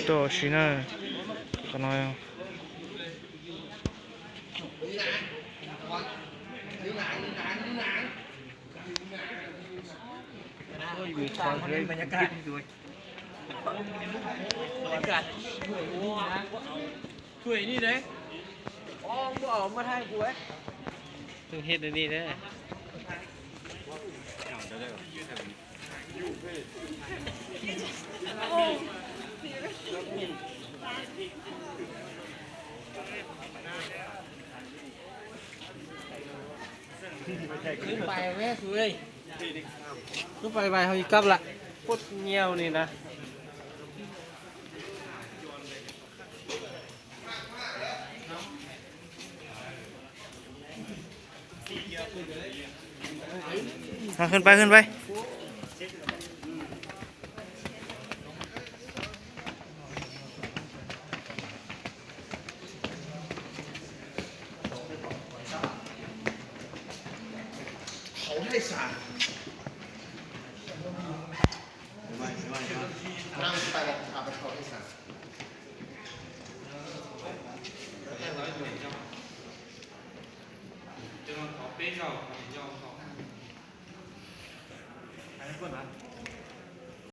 ໂຕຊິນະ ຂະນ້ອຍ ບັນຍາກາດ ບັນຍາກາດ ສວຍນີ້ເດ້ ອໍ ບໍ່ເອົາມາຖ່າຍກູເວີຍ ຕ້ອງເຮັດອັນນີ້ເດີ. ຂຶ້ນໄປແມ່ສວຍ ຂຶ້ນໄປໄວ ເຮົາຊິກັບລະ ໂຄດຍ່ຽວນີ້ນະ. ເອົາ ຂຶ້ນໄປ ຂຶ້ນໄປ. ເຂົາໄດ້ສາມ ນັ່ງໄປແລ້ວ ເອົາໄປເຂົາໄດ້ສາມ. ຈະມາຂໍເປເຈົ້າ ເຈົ້າ ເຈົ້າ ເຈົ້າ ໄປກ່ອນນະ.